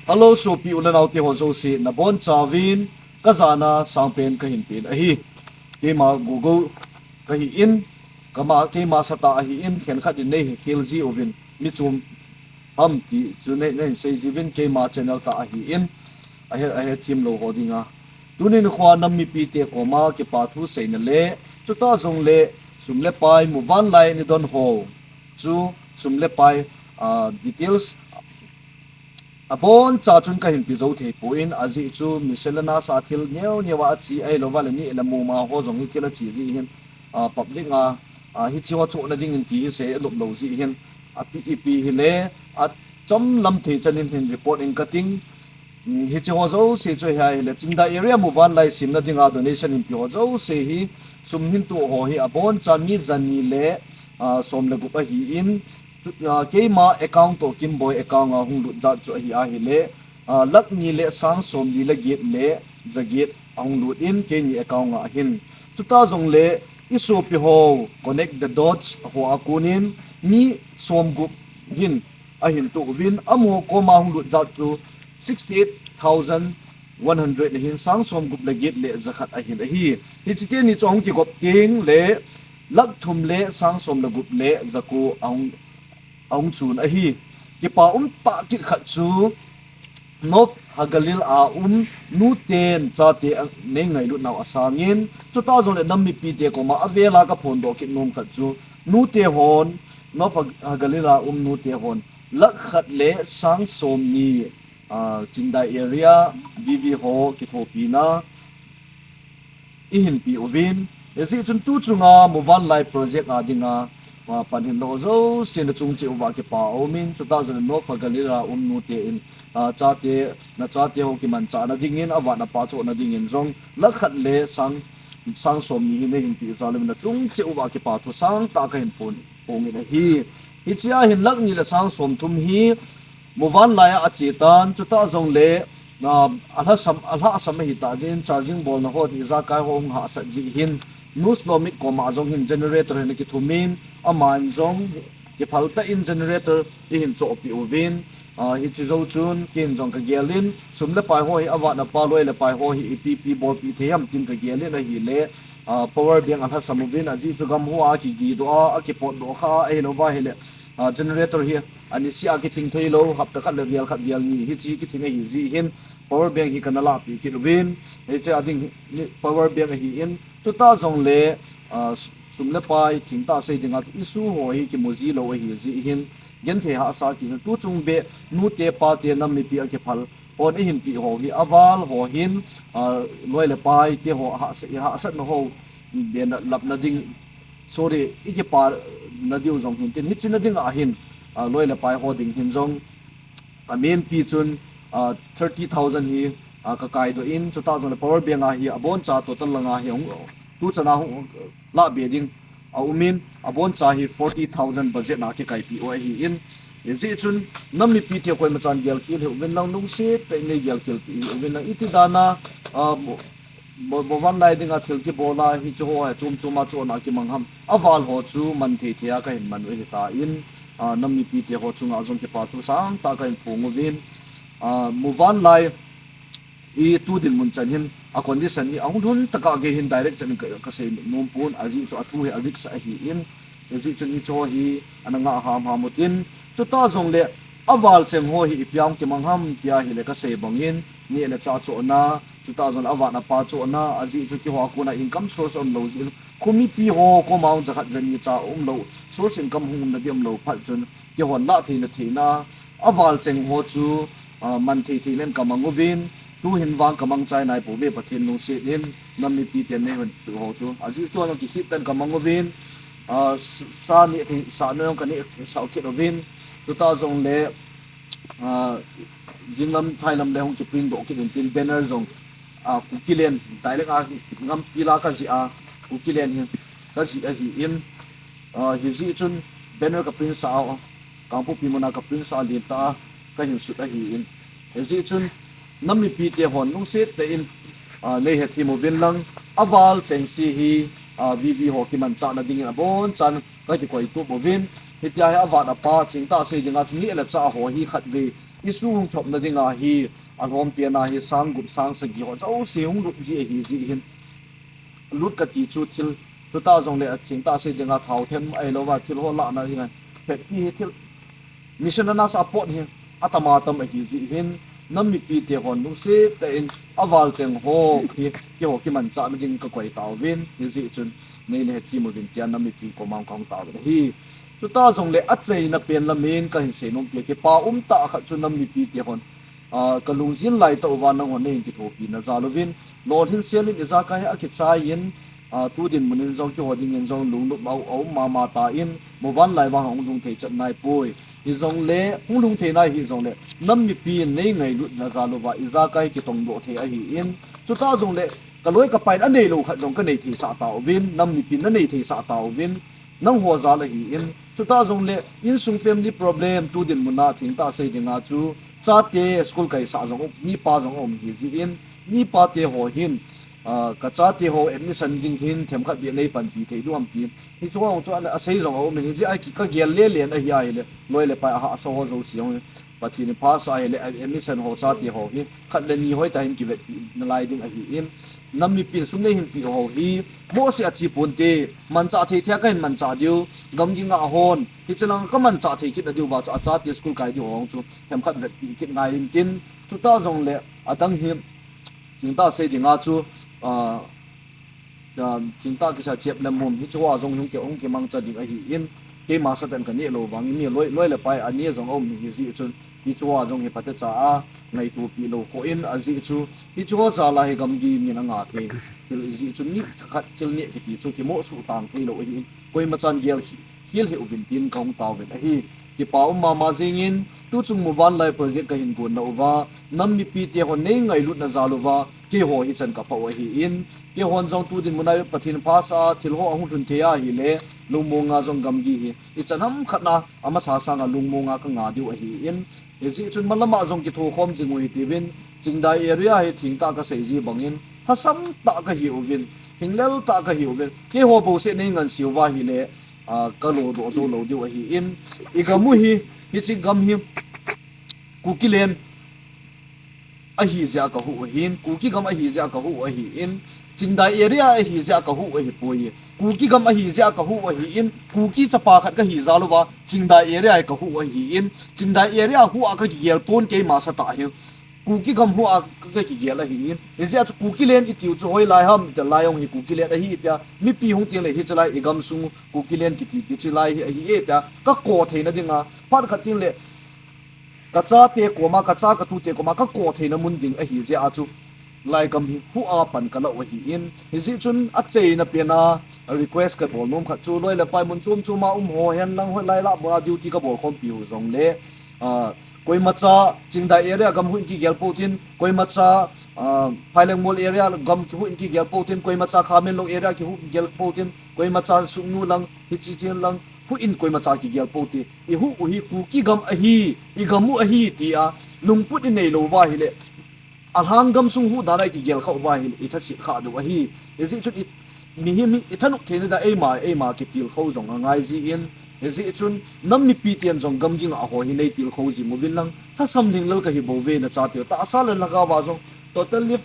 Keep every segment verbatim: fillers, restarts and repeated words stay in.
Hello, sopi u le nao te ho jouse, nabonchauvin, kajana sangpen kahin pen ahi. Keima Google kahi in, kama, keima sata ahi in, khenkhat in nei hekhel jiuvin, mi chom ham ti chu nei, nei sei jiuvin, keima channel tah ahi in, ahe, ahe themlou ho dinga. Tuni nikhoa nam mipi te koma kipa thu seina le, chuta jongle sum le pai muvanlai nidon ho chu sum le pai, ah, details aboncha chun kahin pe jou thei poi, ajeh chu miscellaneous a thil neo neo a ache ahilouva le ni le muma ho jong hi thil ache jeh hin, ah, public a, ah, hiche ho chohna dingin ti hi sei nop lou jeh hin, api, ipi hile, achomlam thei chan in hin report in kating. Hmm, hiche ho jouse chu hi ahile, Chingdai area muvanlai semna dinga donation in pe ho jouse hi, sum hin toh ho hi aboncha mi jani le, ah, som le gup ahi in, chu, ah, keima account toh Kimboi account a hung lut jat chu ahi ahile, ah, lakh ni le sang somli le get le jaget ahung lut in keini account a ahin. Chuta jongle i sopi ho connect the dots ho a konin mi som gup hin ahin toh uvin, amaho koma hung lut jat chu sixty eight thousand one hundred ahin, sang som gup le get le jakhat ahin ahi. Hiche teni chu ahung kigop teng le lakh thum le sang som le gup le jako ahung, ahung chun ahi. Kipa um tah kit khat chu North Hagalil a um nuten chate a nei ngailut nau asangin, chuta jongle nam mipi te koma avela kaphondoh kit nom khat chu nute hon, North Hag-, Hagalil a um nute hon lakh khat le sang somni, ah, Chingdai area V V ho kithopina ihin pe uvin. Hijeh chun tu chunga muvanlai project a dinga, ah, pan hin lou jouse nachung cheh uva kipa aumin, chuta jongle North Hagalil a um nute in, ah, chate, nachate ho kimanchahna dingin, avat apa chohna dingin jong lakh khat le sang, sang somni hi neihin pe jal uvin, nachung cheh uva kipa thu sangtah kahin phong, phong in ahi. Hichea hin lakh ni le sang som thum hi muvanlai a ache tan, chuta jongle, ah, alhasam, alhahsam ahi tah jeh in charging bolna ho ti ijakai ho hung hahsat jeh hin, Nuslo mit koma jong hin generator hin akithumin, aman jong kiphal tah in generator ihin chohpeh uvin, ah, hiche jou chun ken jong kagel in, sum le pai ho hi avat apa loi le pai ho hi ipi ipi bolpeh thei ham tin kagel in ahile, ah, power bank alhasam uvin, ajeh chu gam hoa kigidoh a, akipotdoh kha a, ahilouva hile, ah, generator hi aniseh a kithing theilou, hapta khat le vel khat vel ni hiche kithing ahi jeh hin, power bank hi kana lahpeh kit uvin, hiche a ding hi, power bank ahi in, chuta jongle, ah, sum le pai thengtah sei dinga issue ho hi kimu ji lou ahi jeh hin, genthei hahsa kit in, tu chung beh nute pate nam mipi a kiphal hon eihin peh ho hi aval ho hin, ah, loi le pai te ho hahsa, hahsatna ho bena lapna ding, sorry, ikipana diu jong hin tin, hiche na dinga hin, ah, loi le pai ho ding hin jong, amenpi chun, ah, thirty thousand hi, ah, kakaidoh in, chuta jongle power bank a hi aboncha total langa hi hung, tu chana hung lahbe ding aumin, aboncha hi forty thousand budget na kikaipeh u ahi in, hijeh chun nam mipi te koimachan gelkhel hih uvin lang, lungset tah in nei gelkhel peh hih uvin lang, iti dana, ah, mo-, mo-, muvanlai dinga thil kibol a hiche ho hi chom chom a chohna kimang ham, aval ho chu man thei thei a kahin man u ahitan, ah, nam mipi te ho chunga jong kipa thu sangtah kahin phong uvin, ah, muvanlai i tu dinmun chan hin a condition hi ahung lhun tah a gei hin direct chan in ka, kasei nom pon, ajeh chu athu hi a risk ahi in, hijeh chun hiche ho hi ana ngah hamham utin, chuta jongle aval cheng ho hi ipi a hung kimang ham tia hile kasei bangin, neh le chah chohna, chuta jongle avat apa chohna, ajeh chu keiho a kona income source aumlou jeh in, khomipi ho koma hung jakhat jani cha umlou, source income hung umna ding umlou phat chun, keihon lah theina theina, aval cheng ho chu, ah, man thei thei len kamang uvin, tuhin vang kamangchai nai pouve, Pathen lungset in, nam mipi ten neihon peh ho chu, ajeh chu keiho kikit tan kamang uvin, ah, s-, sa neh thei, sa neh jong kaneh sah kit uvin, chuta jongle, ah, jinglam thailam le hung kiprint doh kit in tin banner jong, ah, Kukiland, direct a Ngampi la kajih a, Kukiland hi kajih ahi in, ah, hijeh chun banner kaprint sah a, Kangpokpi muna kaprint sah a lentah a kahin sut ahi in. Hijeh chun nam mipi te hon lungset tah in, ah, nei hethem uvin lang, aval chengse hi, ah, V V ho kimanchahna dingin abonchan kakikoitup uvin, hitia hi avat apa thengtah sei dinga chu neh le chah ho hi khatvei Jesu hung thopna dinga hi, alhompi a hi sang gup sang sagi ho jouse hung lut ji ahi jeh hin. Lut kati chu thil, chuta jongle atheng tah sei dinga thao them ahilouva thil ho lahna dinga phetpi hi thil mission ana support hi atama tam ahi jeh hin, nam mipi te hon lungset tah in aval cheng ho hi keiho kimanchahna ding kakoi tauvin, hijeh chun neina hethem uvin tia nam mipi koma kahung tauvin ahi. Chuta jongle achaina pen lamin kahin seinom pi kipa um tah khat chu nam mipi te hon, ah, kalungjin lai tah uva nanghon neihin kithopi na jal uvin, lolhin selin ijakai hi akichai in, ah, tu dinmun in jong keiho dingin jong lungnop a, aum mama tan, muvanlai vang hung lhung thei chet naipoi. Hijongle, hung lhung thei nai hijongle, nam mipi in neingailut na jal uva ijakai kitongdoh thei ahin, chuta jongle, kaloi kapai in aneilou khat jong kanei theisah tauvin, nam mipi in nanei theisah tauvin, nangho jal ahin, chuta jongle, insung family problem tu dinmun a thengtah sei dinga chu, chate school kaisah jong um, mipa jong aum ahi jeh in, mipa te ho hin, ah, kachate ho admission ding hin themkhat beh neipanpi thei diu ham tin. Hichu ho chu ana asei jong aum in, hijeh a ki kagel lelen ahi ahile, loi le pai ahahsa ho jouse jong Pathen in phasah ahile, admission ho chate ho hi khat le ni hoitah in kivetpi nalai ding ahin, nam mipi in sum neihin peh ho hi mohseh a che ponte, manchah thei thei a kahin manchah diu, gamgi ngah hon, hiche lang kamanchah thei kit nadiuva chu achate school kai diu ho chu themkhat vetpi kit ngai intin, chuta jongle adang hi thengtah sei dinga chu, ah, ah, thengtah kisa chep le mum hichu hoa jong hung ki, hung kimangcha ding ahin, keima satan kaneh lou vangin mi loi, loi le pai aneh jong aum ahi jeh chun, hichu hoa jong hi phatecha a ngaito pi lou kho in ajeh chu, hichu ho jal a hi gamgi min anga thei, hijeh chun mi khat thil neh kiti chu kimoh suh tang thei lou ahin, koimachan gel hi khel hih uvin tin kahung tauvin ahi. Kipa um mama jengin, tuchung muvanlai project kahin gon nauva, nam mipi te hon neingailutna jal uva, keiho hichan kaphah u ahin, keihon jong tu dinmun a Pathen phasah a thil ho ahung lhun thei ahile, lungmonga jong gamgi hi ichan ham khat na amasa sanga lungmonga kanga diu ahin, hijeh chun malama jong kithokhom jing u hitiuvin, Chingdai area hi thengtah kasei ji bangin, lhasam tah kahiuvin, hinglel tah kahiuvin, keiho bouseh neinganseuva ahile, ah, kalodoh jou lou diu ahin, igam u hi, hiche gam hi, Kuki land ahi jeh a kahuh u ahin, Kuki gam ahi jeh a kahuh u ahin, Chingdai area ahi jeh a kahuh u ahipoi. Kuki gam ahi jeh a kahuh u ahin, Kuki chapa khat kahi jal uva, Chingdai area hi kahuh u ahin, Chingdai area huh a kakigel pon keima sangtah hi. Kuki gam huh a ka, kakigel ahin. Hijeh a chu Kuki land itiu chu hoilai ham, tia lai jong hi Kuki land ahi tia, mipi hung teng le hiche lai igam sung Kuki land kiti, tichu lai hi ahi e tia, kako theina dinga, phat khat teng le, kachate koma, kacha katute koma, kako theina mun ding ahi jeh a chu, lai gam hi huh a pan kalah u ahin, hijeh chun achaina pen a request kabol nom khat chu, loi le pai mun chom chom a um ho hen lang hoilai lah bol a duty kabol khompi u jongle, ah, koimacha Chingdai area gam huh in kigel pou tin, koimacha, ah, Phailengmol area gam kihuh in kigel pou tin, koimacha Khamenlong area kihuh kigel pou tin, koimacha Sugnu lang, hiche chen lang, huh in koimacha kigel pou ti. Ihuh u hi Kuki gam ahi, igam u ahi tia, lungput inei louva ahile, alhang gam sung huh dan a ikigel khah uva ahile, ithaset khah diu ahi. Hijeh chun i, mihem hi ithanop theina dia eima, eima kitilkhou jong angai jin, hijeh chun nam mipi ten jong gamgi ngah ho hi neitilkhou jing uvin lang, lhasam lhinglel kahi bouve nachateu, tahsa le lhagao va jong totally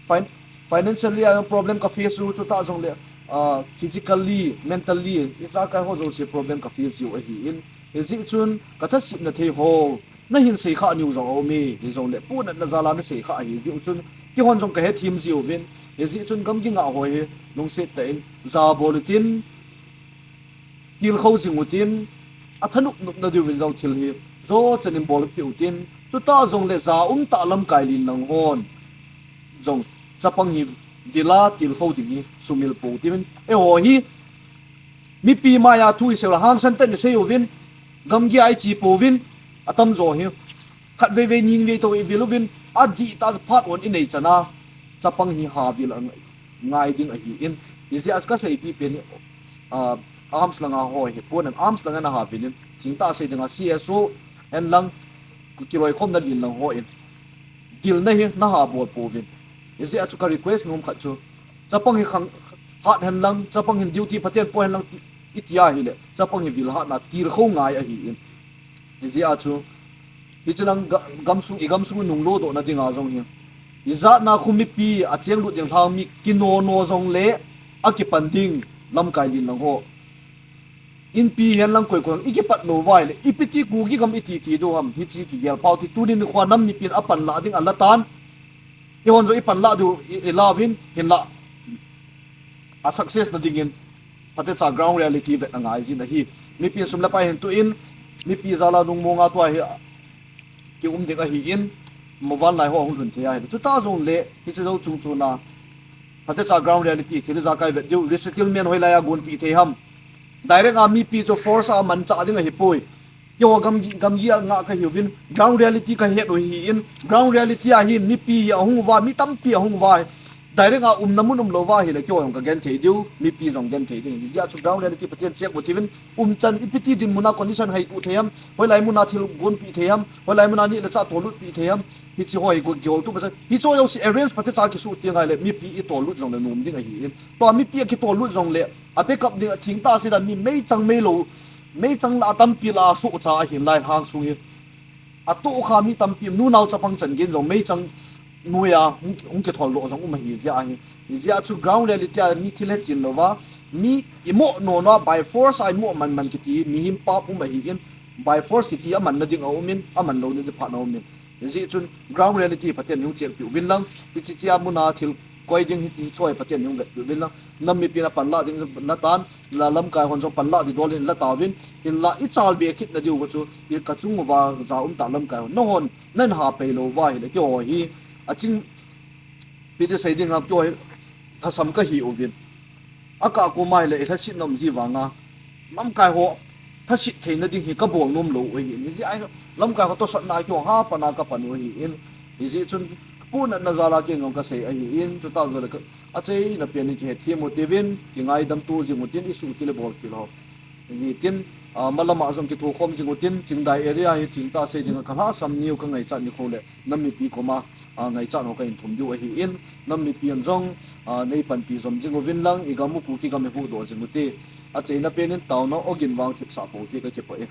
fin-, financially a problem ka face u, chutah jongle, ah, physically, mentally, ijakai ho jouse problem ka face jiu ahin, hijeh chun kathasetna thei ho nahin seikhah niu jong aume, hijongle punatna jal a naseikhah ahi jeh chun, keihon jong kahethem jiuvin, hijeh chun gamgi ngah ho hi lungset tah in jabol utin, tilkhou jing utin, athanop nopna diuvin jong thil hi jochan in bolpeh utin, chutah jongle ja umtah lamkai len lang hon jong chapang hi vil a tilkhou ding hi sumil pou tin, eiho hi mipi maiya thu isei u le hangsan tah in isei uvin, gamgi a iche pouvin, atamjo hi khatvei vei, nivei toh ivil uvin, adihtah phat hon inei chan a, chapang hi havil a ngai ding ahin, hijeh a kaseipi pen hi, ah, arms langa ho hi pon in, arms langa nahavil in, thengtah sei dinga C S O hen lang, kiloikhomna len lang hon vilna hi nahabol pouvin, hijeh a chu ka request nom khat chu, chapang hi khang hat hen lang, chapang hin duty phaten po hen lang, iti ahile chapang hi vil hatna tilkhou ngai ahin, hijeh a chu Hiche lang ga-, gamsung, i gamsung nunglo dohna dinga jong hi. Ijat na khu mipi achenglut ding lhang mi kinono jongle akipan ding lamkai lin lang ho. Inpi hen lang koi koi i kipat lou uva ahile, ipi ti Kuki gam i ti ti diu ham, hiche kigel pau ti tunin nikho a nam mipin apan lah ding ala tan. Eihon jong i pan lah diu i, i lauvin, hinlah a success na dingin, phatecha ground reality vet angai jin ahi. Mipin sum le pai hin tuin, mipi jal a nungmo nga tua hi kium ding ahin, mo vanlai ho ahung lhun thei ahi. Chuta jongle, hiche jou chung chuna, phatecha ground reality, thil ijakai vet diu, resettlement hoilai a gonpeh thei ham. Direct a mipi chu force a manchah ding ahipoi. Keiho gam, gamgi a ngah kahiuvin, ground reality kahet u ahin, ground reality a hin mipi hi ahung uva, mi tampi ahung uva. Direct a umna mun umlou uva ahile, keiho jong kagenthei diu, mipi jong genthei ding. Hijeh a chu ground reality Pathen check u tivin, umchan ipi ti dinmun a condition hei gu thei ham, hoilai mun a thil gonpeh thei ham, hoilai mun a neh le chah tollut peh thei ham, hiche ho hi gu kiholtu pachan. Hiche ho jouse arrange phatecha kisuh teng ahile, mipi i tollut jongle nom ding ahin. Tua mipi akitollut jongle, a backup ding a thengtah seh dan mi meichang meilou, meichang lah a tampi lah a sohcha ahin lai lhang sung hi. Atohkha mi tampi, nu nao chapang chan gei jong meichang noiya hung, hung kitholdoh jong um ahi jeh ahi. Hijeh a chu ground reality a mi thil hechen louva, mi imoh nona by force a imoh man man kiti, mihem pap um ahin, by force kiti amanna ding aumin, aman louna ding phat aumin. Hijeh chun ground reality Pathen in hung check peh uvin lang, hiche chia mun a thil koi ding hiche hi chu Pathen in hung vetpeh uvin lang, nam mipin apan lah ding natan, la lamkai hon jong pan lah ding dol in la tauvin, hinla i chalbe kitna diu chu, i kachung uva ja umtah lamkai hon, nanghon nahin hapei lou uva ahile, keiho hi, aching, ipi ti sei ding ham, keiho hi lhasam kahi uvin. Akah koma ahile, i lhasetna um ji vanga, lamkai ho lhaset theina ding hi kabol nom lou u ahin, hijeh a lamkai ho tosotna a keiho hapan a kapan u ahin, hijeh chun kapunatna jal a kei jong kasei ahin, chutah jongle ka, achaina pen in kihetthem u tivin, kingaidam to jing utin, isuhkil le bolkil ho. Hitin, a, malam a jong kithokhom jing utin, Chingdai area hi thengtah sei dinga kalhahsam niu kangaichat nikho le, nam mipi koma, a, ngaichat ho kahin thum diu ahin, nam mipi hon jong, a, neipanpi jom jing uvin lang, i gam u Kuki gam i huhdoh jing ute. Achaina pen in taona ogin vang thipsah pou te, kakipah e.